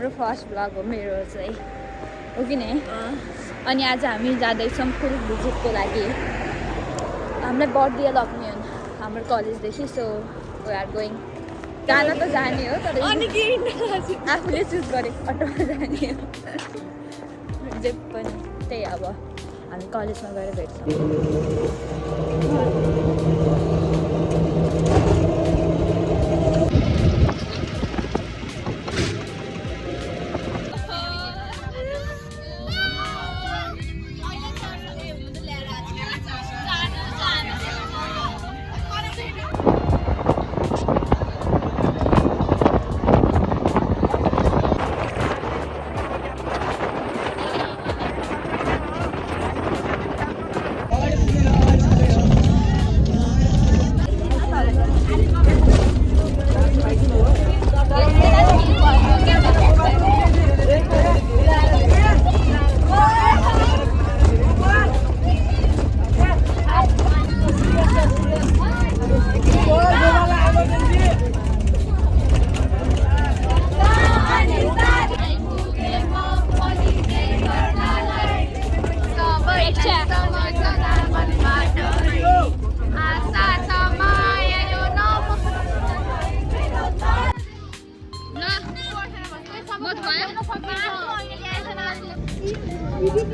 हाम्रो first vlog हो मेरो चाहिँ हो कि नै अनि आज हामी जाँदैछौँ कुरुक भिजिटको लागि हामीलाई बर्दिया लग्ने हो हाम्रो कलेजदेखि सो वी आर गोइङ जान त जाने हो तर आफूले चुज गरेको अटोमा जाने हो जे पनि त्यही अब हामी कलेजमा गएर भेट्छौँ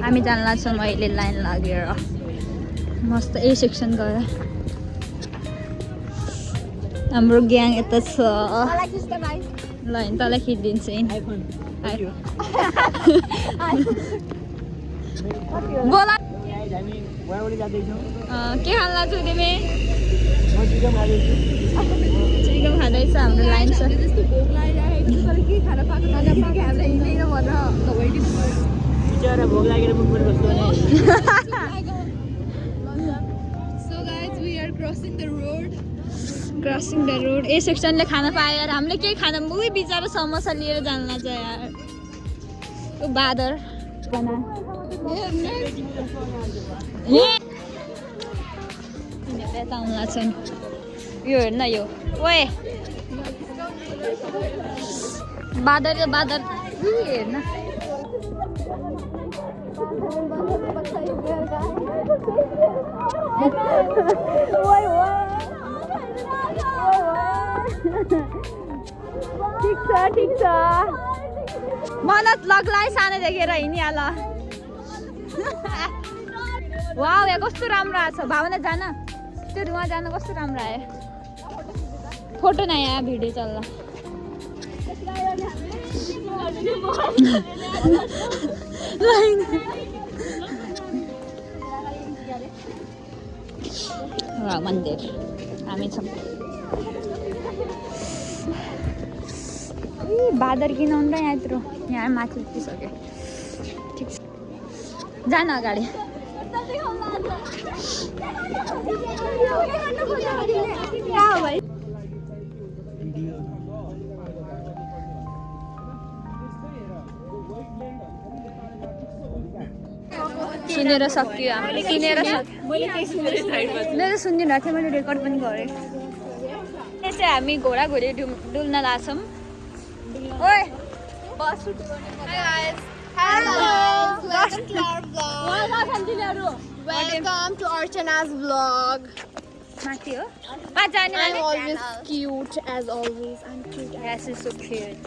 हामी जान लाग्छौँ अहिले लाइन लागेर मस्त ए सेक्सन गएर हाम्रो ग्याङ यता छ ल तँलाई खिचिदिन्छु बोला के खान लाग्छौ तिमी चिकन खाँदैछ हाम्रो लाइन छ भोग लागेर मुख पनि बस्छु भने So guys, we are crossing the road. Crossing the road ए सेक्सनले खाना पायो यार हामीले केही खाना उही बिचारा समोसा लिएर जानु लाग्छ यार ओ बादर बना यता आउनु लाग्छ नि यो हेर्न यो ओए बादर बादर हेर्न ठिक छ मनत लगलाई सानो देखेर हिँडिहाल वाउ यहाँ कस्तो राम्रो आएको छ भावना जान त्यो वहाँ जान कस्तो राम्रो आयो फोटो न यहाँ भिडियो चल्ला मन्दिर हामी छौँ बादर किन हुन्छ यहाँ यत्रो यहाँ माथि उठिसक्यो ठिक छ जान अगाडि सुनेर सक्यो हामीले किनेर मेरो सुनिरहेको थिएँ मैले रेकर्ड पनि गरेँ यहाँ चाहिँ हामी घोडाघोडी डुल्न लाग्छौँ ओए बस Welcome to Archana's vlog. माथि हो पाँचजना I'm always cute as always. I'm cute. Yes, it's so cute.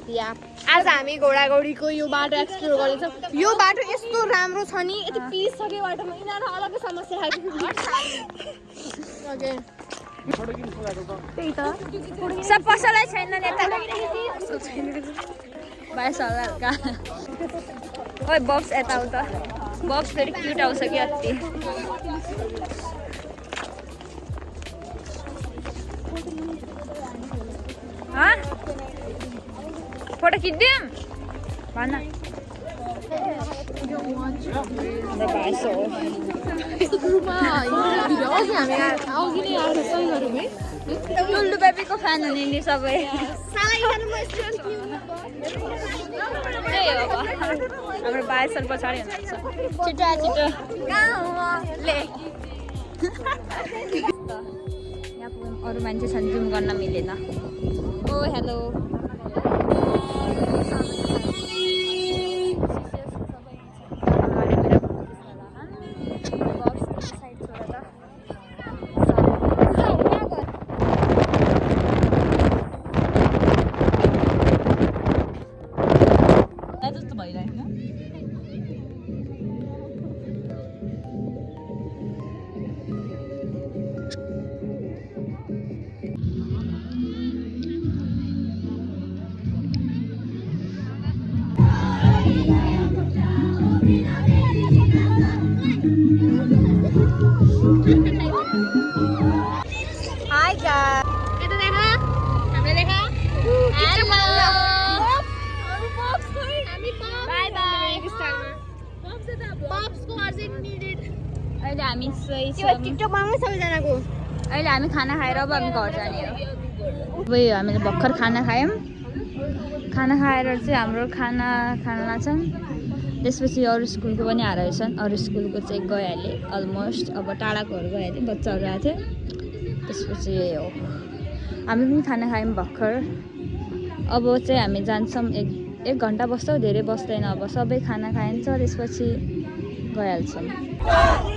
Yeah. आज हामी घोडाघोडीको यो बाटो एक्सप्लोर गर्दैछौँ यो बाटो यस्तो राम्रो छ नि यति पिस छ कि बाटोमा यिनीहरू अलग्गै समस्या खाएको त्यही त सब पसलै छैन नेता भाइ सल्लाहका ओइ बक्स यताउता बक्स फेरि क्युट आउँछ कि अति फोटो खिच्दिउँ भन टुल्लु बेबीको फ्यान हुने नि सबै त्यही हो हाम्रो बाइसल पछाडि हुनुहुन्छ छिटो छिटो यहाँ अरू मान्छे छन् जुम गर्न मिलेन ओ हेलो भइरहेको हाय गाइस यता देखा हामीले देखा हेलो हामी पप्स खोइ हामी पप्स बाइ बाइ पप्स को अर्जेन्ट निडेड अहिले हामी सही त्यो टिकटक बनाउनु सबैजनाको अहिले हामी खाना खाएर अब हामी घर जाने हो अब हामीले भर्खर खाना खायौँ खाना खाएर चाहिँ हाम्रो खाना खान लाग्छन् त्यसपछि अरू स्कुलको पनि आएर रहेछन् अरू स्कुलको चाहिँ गइहालेँ अलमोस्ट अब टाढाकोहरू गइहालेँ बच्चाहरू आएको थियो त्यसपछि यही हो हामी पनि खाना खायौँ भर्खर अब चाहिँ हामी जान्छौँ एक घन्टा बस्छौँ धेरै बस्दैन अब सबै खाना खाइन्छ त्यसपछि गइहाल्छौँ